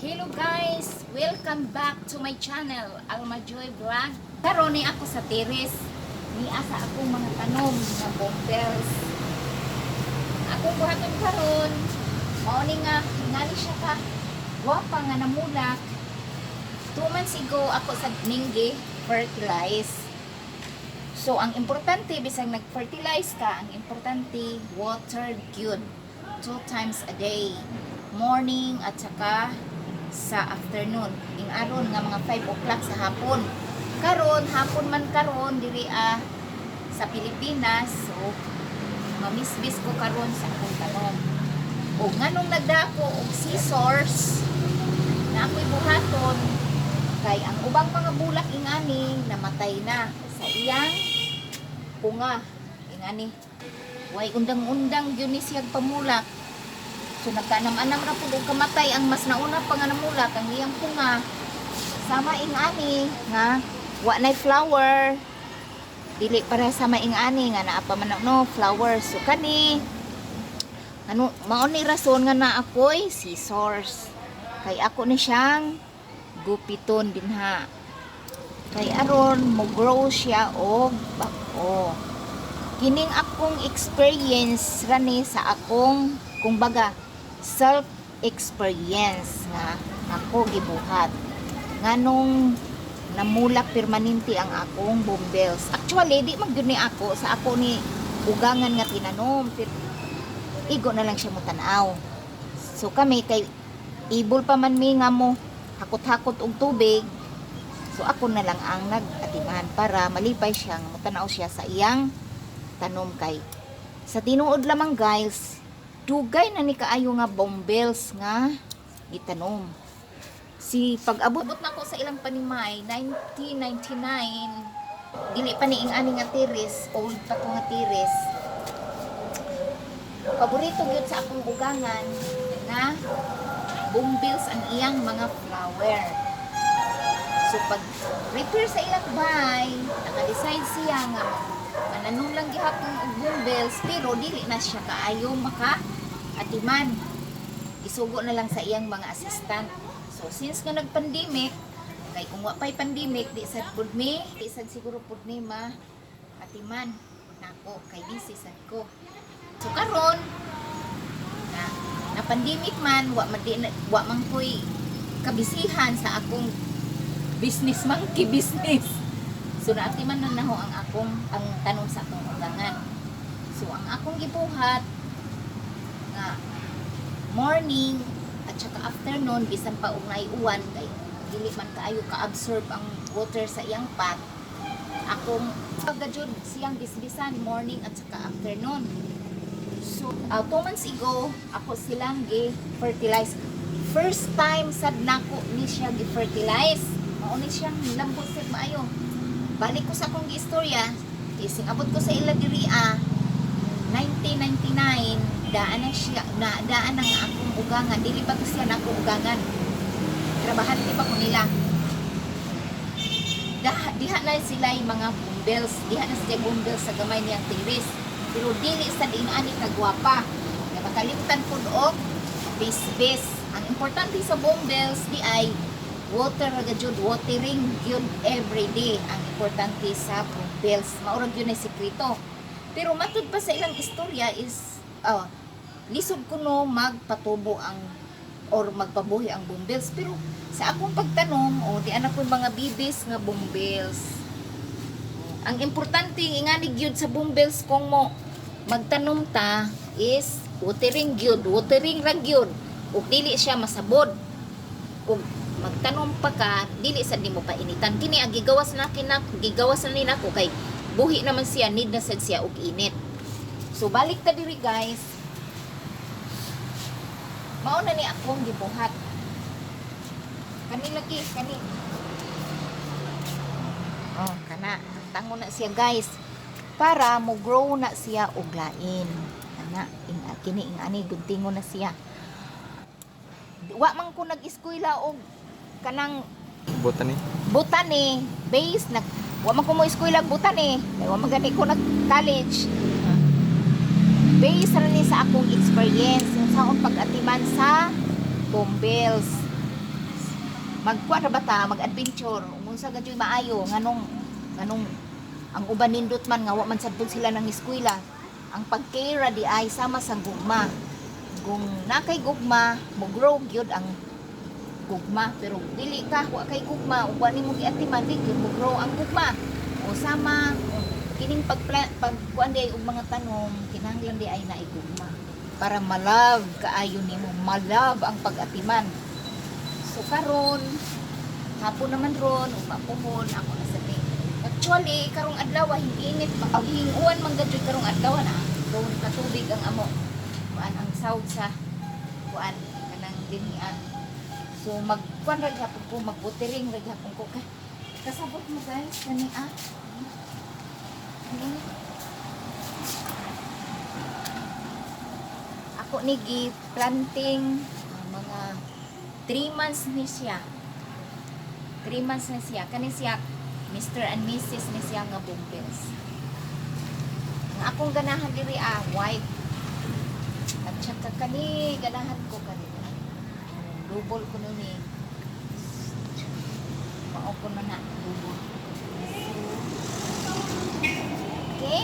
Hello guys! Welcome back to my channel, Alma Joy Vlog. Karon ni ako sa terrace. Ni asa akong mga tanom nga bombels. Akong buhaton karon, mao ni nga ngali siya ka gwapa nga namulak. 2 months ago ako sa ning gi fertilize. So ang importante, bisag nag-fertilize ka, ang importante water gyud. Two times a day. Morning at saka sa afternoon. Ing aron nga mga 5 o'clock sa hapon. Karon, hapon man karon diri sa Pilipinas. So mamisbis ko karon sa akong tanom. O nganong nagdako og scissors na ako'y buhaton kay ang ubang mga bulak ingani namatay na sa iyang punga ingani. Way undang-undang gyud ni siyang pamulak. So nagkaanam-anam ra pud og kamatay ang mas nauna pa nga namulak ang iyang punga. Sama ingani nga wa nay flower. Dili para sa maing-ani nga naa pa man no flower. So kani ano, mao ni rason nga na ako'y scissors. Kay ako ni siyang gupiton dinha. Kay aron mo grow siya og bag-o. Kining akong experience rani sa akong, kumbaga, self experience nga ako gibuhat. Nganong namulak permanente ang akong bombels. Actually, di man gyud ni ako sa ako ni ugangan nga tinanom. Pero igo na lang siya mo tan-aw. So kami kay able pa man mi nga mo hakot-hakot og tubig. So ako na lang ang nag-atiman para malipay siya nga motanaw siya sa iyang tanom kay sa tinuod lamang guys, dugay na ni kaayo nga bombels nga gitanom. Si pag-abot na ko sa ilang panimay 1999, dili pa ni ing ani nga terrace, old pa to nga terrace. Paborito gyud sa akong ugangan nga bombels ang iyang mga flower. So pag repair sa ilang bay, naka-decide siya nga mananom lang gihapon og bombels, pero dili na siya kaayo maka atiman. Isugo na lang sa iyang mga assistant. So since nga nag-pandemic, kay kung wa pa'y pandemic, di sad pud mi, di sad siguro pud ni ma atiman nako kay busy sad ko. So karon na na pandemic man, wa man di na, wa man ko'y kabisihan sa akong business, monkey business. So naatiman na naho ang akong ang tanom sa akong ugangan. So ang akong gibuhat nga morning at saka afternoon, bisan pa og naay uwan kay dili man kaayo ka-absorb ang water sa iyang pot, akong pagajud siyang bisbisan morning at saka afternoon. So 2 months ago ako silang gi fertilize. First time sad nako ni siya gi fertilize, mao ni siyang lambot sad maayo. Balik ko sa akong giistorya, ising abot ko sa ila diri 1999, daan na siya na, daan na nga akong ugangan. Dili pa to siya nako ugangan, trabahante pa ko nila. Diha na sila yung mga bumbels, diha na sila bumbels sa gamay niyang terrace, pero dili sa diin ani kagwapa. Kaya makalimtan pud og base. Ang importante sa bumbels di ay water ra gyud, watering gyud every day ang importante sa bumbels. Mao ra gyud na sekreto. Pero matud pa sa ilang istorya is lisod kuno magpatubo ang or magpabuhi ang bumbels. Pero sa akong pagtanom, o di anak ko mga bibis nga bumbels. Ang importante ingani gyud sa bumbels kung mo magtanom ta is watering gyud, watering ra gyud ug dili siya masabod. Ug magtanom pa ka, dili sad nimo painitan. Kini ang gigawas na kinak, gigawas na ni nako kay buhi naman siya, need na sad siya og init. So balik ta diri guys. Mao na ni akong gibuhat. Kani lagi, kani. Oh, kana. Tango na siya guys. Para mo grow na siya og lain. Ana, ing kini ing ani guntingo na siya. Wa man ko nag-eskwela og kanang Botany. Botany base nag, wa man ko mo eskwela og botany kay wa man gani ko nag college. Base ra ni sa akong experience yung sa akong pag-atiman sa bombels. Magkuan ra ba ta, mag-adventure, unsa ga maayo, nganong ang uban nindot man nga wa man sad pud sila nang eskwela. Ang pag-care ra di ay sama sa gugma. Kung nakay gugma, mo grow gyud ang gugma, pero dili ka, wa kay gugma ug wa nimo giatiman, di gyud mo grow ang gugma. O sama kining pag pag kuan di ay og mga tanom, kinahanglan di ay naay gugma para malove kaayo nimo, malove ang pag-atiman. So karon hapon naman ron, ug mapuhon ako na sa ni. Actually, karong adlaw hinginit pa, hinguan man gud karong adlaw na. Doon katubig ang amo. Kuan ang sawd sa kuan kanang dinhian. So magkuan ra gyapon ko, magbutering ra gyapon ko kay kasabot mo, guys, kani ah. Kani. Ako ni gi planting mga 3 months ni siya. 3 months na siya. Kani siya, Mr. and Mrs. ni siya nga bumbels. Ang akong ganahan diri ah, white. At saka kani, ganahan ko kani. Double ko nun eh. Mao ko na na, double. Okay?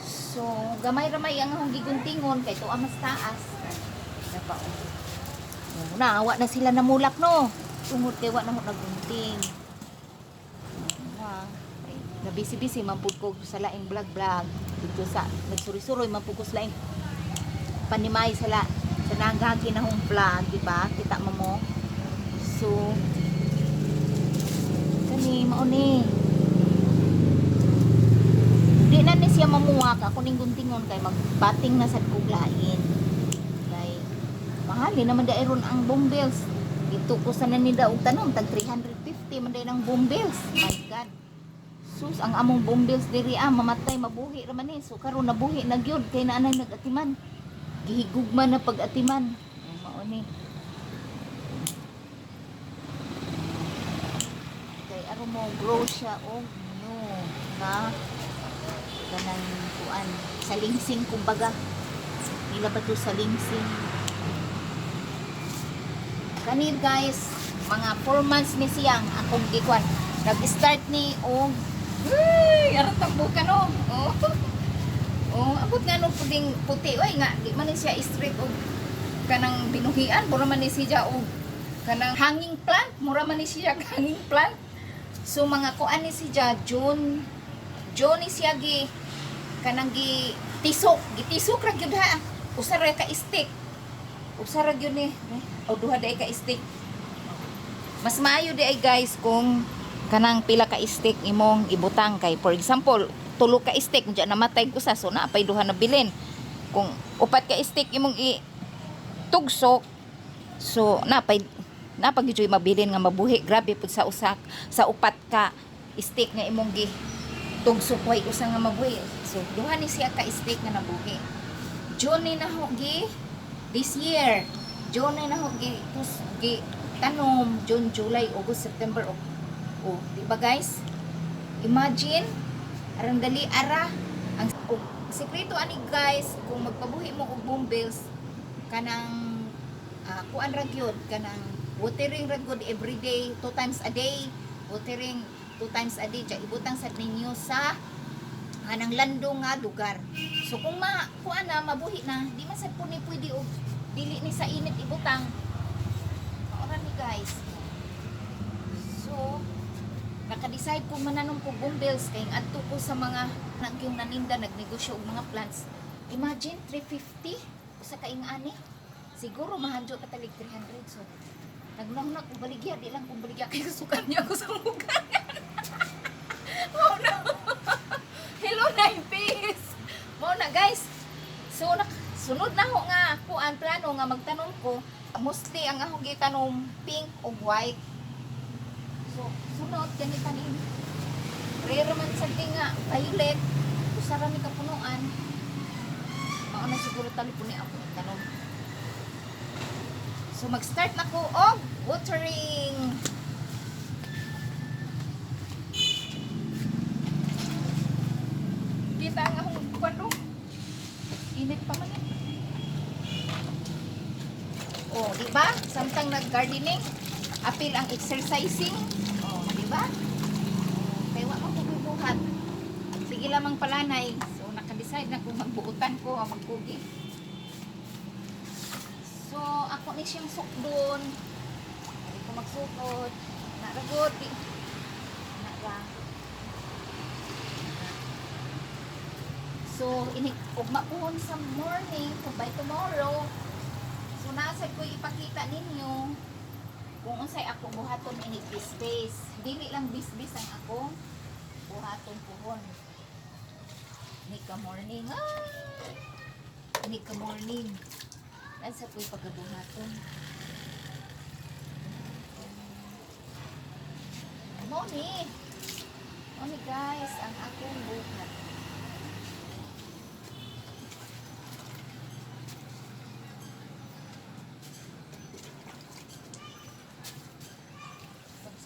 So, gamay ramay ang akong giguntingon kay tuwa mas taas. Napa oh. Oh, naawa na sila namulak, no. Tungod kay wa na ho nagunting. Na, na busy-busy man pud ko sa laing vlog-vlog dito sa nagsuri-suroy man pud ko sa laing panimay sa la sa nagagi na hong vlog, di ba? Kita mo mo. So kani mao ni. Di na ni siya mamuwak ako ning guntingon kay magbating na sad kog lain. Kay mahal din naman dai ron ang bombels. Dito ko sa naninda og tanom tag 350 man day ng bombels. My God. Sus, ang among bombels diri ah, mamatay mabuhi ra man eh. So karon nabuhi na gyud kay naanay nagatiman. Gihigugma na pag-atiman. Ay, mao ni. Kay aron mo grow siya og no na kanang kuan salingsing kumbaga. Nila ba to salingsing? Kani, guys, mga 4 months ni siyang akong gikuan. Nag-start ni og uy, aron tambukan no. Oh. Oh, abot nga no puding puti oy nga di man ni siya straight og kanang binuhian, mura man ni siya og kanang hanging plant, mura man ni siya hanging plant. So mga kuan ni siya June June ni siya gi kanang gi tisok, gitisok ra gyud ha. Usa ra ka stick. Usa ra gyud ni o duha day ka stick. Mas maayo di ay, guys, kung kanang pila ka stick imong ibutang kay for example tulo ka stick diyan namatay ko sa, so naapay duha na bilin. Kung upat ka stick imong i tugsok, so napay napag gyud mabilin nga mabuhi. Grabe pud sa usak sa upat ka stick nga imong gi tugsok, way usa nga mabuhi. So duha ni siya ka stick nga nabuhi. June ni naho gi this year, June ni naho gi tus gi tanom, June, July, August, September, oh, oh di ba, guys? Imagine, arang dali ara. Ang oh, sekreto ani, guys, kung magpabuhi mo og bombels, kanang kuan ra gyud, kanang watering ra gyud every day, two times a day, watering two times a day. Tsa ibutang sad ninyo sa anang landong nga lugar. So kung ma kuan na mabuhi na, di man sad po ni pwede og dili ni sa init ibutang. Mao ra ni, guys. So naka-decide ko mananom ko bumbels kay adto ko sa mga nagyong naninda, nagnegosyo og mga plants. Imagine, 350 usa ka ing-ani. Siguro mahandyo pa talig 300. So nagnahuna ko baligya, di lang kong baligya kay sukan niya ako sa muka. Mao na. Hello, nine peace. Mao na, guys. So nak sunod na ho nga kuan plano nga magtanom ko. Mostly ang akong gitanom pink ug white. So sunod kani tanim. Rare man sa nga violet. Usa ra ni kapunuan. Mao na siguro tali po ni ako tanom. So mag-start na ko og watering. Kita ang akong kuwan. Init pa man eh. Oh, di ba? Samtang nag-gardening, apil ang exercising. Oh, di ba? Oh, kay wa man ko buhat. Sige lamang palanay. So naka-decide na kung magbuutan ko o magkugi. So ako ni siyang sukdon. Dili ko magsukod. Naragod. Di. Nara. So inig ugma pohon sa morning kung by tomorrow. So nasa ko ipakita ninyo kung unsay ako buhaton inig bisbis. Dili lang bisbis ang akong buhaton pohon. Ni ka morning. Ah! Ni ka morning. Nasa ko'y pagabuhaton. Moni. Moni guys, ang akong buhat.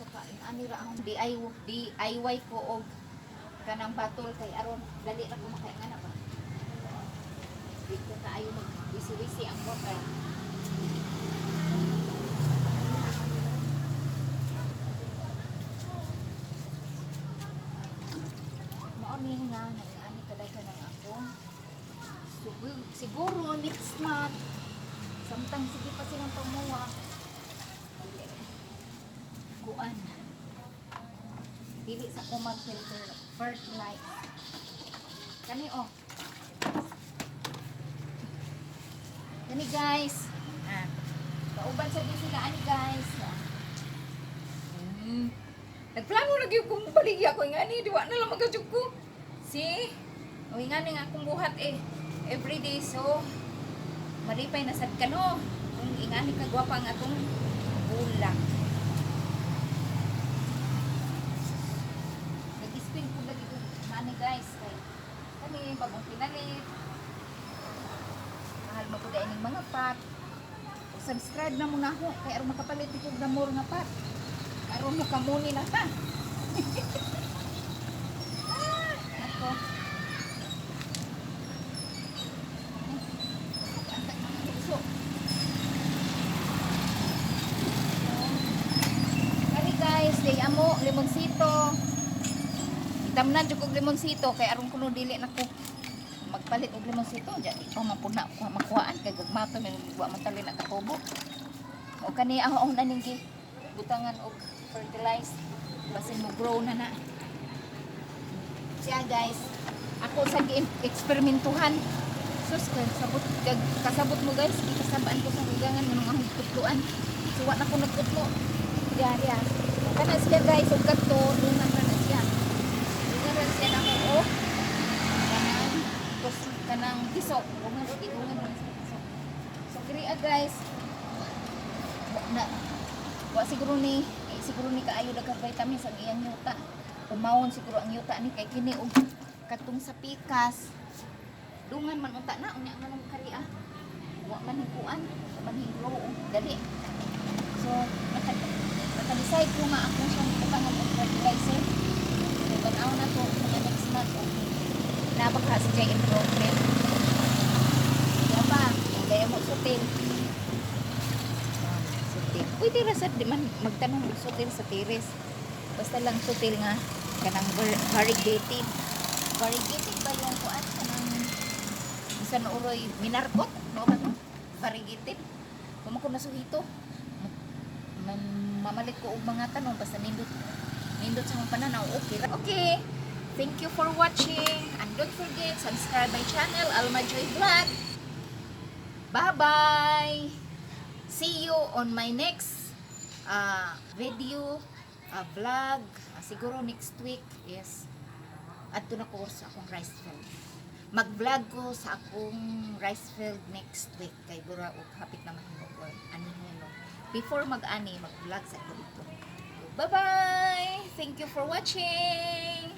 Sa ani ra akong DIY, DIY ko og kanang batol kay aron dali ra ko makaingan ba. Di ko kaayo mag wisi-wisi ang water. Mao ni nga nag-ani kadaghan ang akong siguro next month samtang sige pa silang pamuha kuan dili sa ko mag fertilize kani, oh, kani guys, ah, kauban sa gyud sila ani guys. Nagplano lagi kung baligya ko ngani, di wa na lang magkajug ko. See? Uy, nga nga akong buhat eh. Everyday, so malipay na sad ka, no? Kung ingani ka gwapa ang atong bulak. Nag-spin ko lagi ko mani guys kay kani bagong pinalit. Mahal mo ko ining mga pot. Subscribe na muna ako kay aron makapalit ko og damor nga pot. Aron makamuni na ta. Ah, ako. Antag mga tukso. Kani guys, day amo limonsito. Itamnan jud kog limonsito kay aron kuno dili na ko magpalit og limonsito diya di pa man pud na ko makuhaan kay gugmato man, wa man tali na katubo. O kani ang una ning gi butangan og fertilize basin mo grow na na. Siya guys, ako sa gi-eksperimentuhan. Sus, kay sabot kasabot mo guys, gikasabaan ko sa higangan nganong akong putluan. So wa na ko nagputlo. Diya, diya. Kana siya guys, ug kadto dungan ra na siya. Dungan ra siya nako og kanang tos kanang tiso. Dungan ra dungan ra siya tiso. So kiri ah, guys. Wa na wa siguro ni eh, siguro ni kaayo daghang vitamins ang iyang yuta. Umawon siguro ang yuta ni kay kini og katong sa pikas. Dungan man unta na unya nganong kari ah. Wa man hikuan, wa man grow og dali. So naka-decide ko nga ako siyang butangan og fertilizer. So tan-aw na to mga next month og napaka si Jay improvement. Kaya pa, kaya mo sutil. Sutil. Pwede ra sad di man magtanong og sutil sa terrace. Basta lang sutil nga kanang variegated. Variegated ba yung kuan kanang bisan uroy minarkot no ba to? Variegated. Kung ko nasuhito. Mamalit ko og mga tanong basta nindot nindot sa akong pananaw, okay ra. Okay. Thank you for watching and don't forget subscribe my channel, Alma Joy Vlog. Bye-bye. See you on my next video, vlog. Siguro next week is adto na ko sa akong rice field. Mag-vlog ko sa akong rice field next week kay bura og hapit na mahimo ko anihin, no. Before mag-ani, mag-vlog sa ko dito. Bye-bye! Thank you for watching!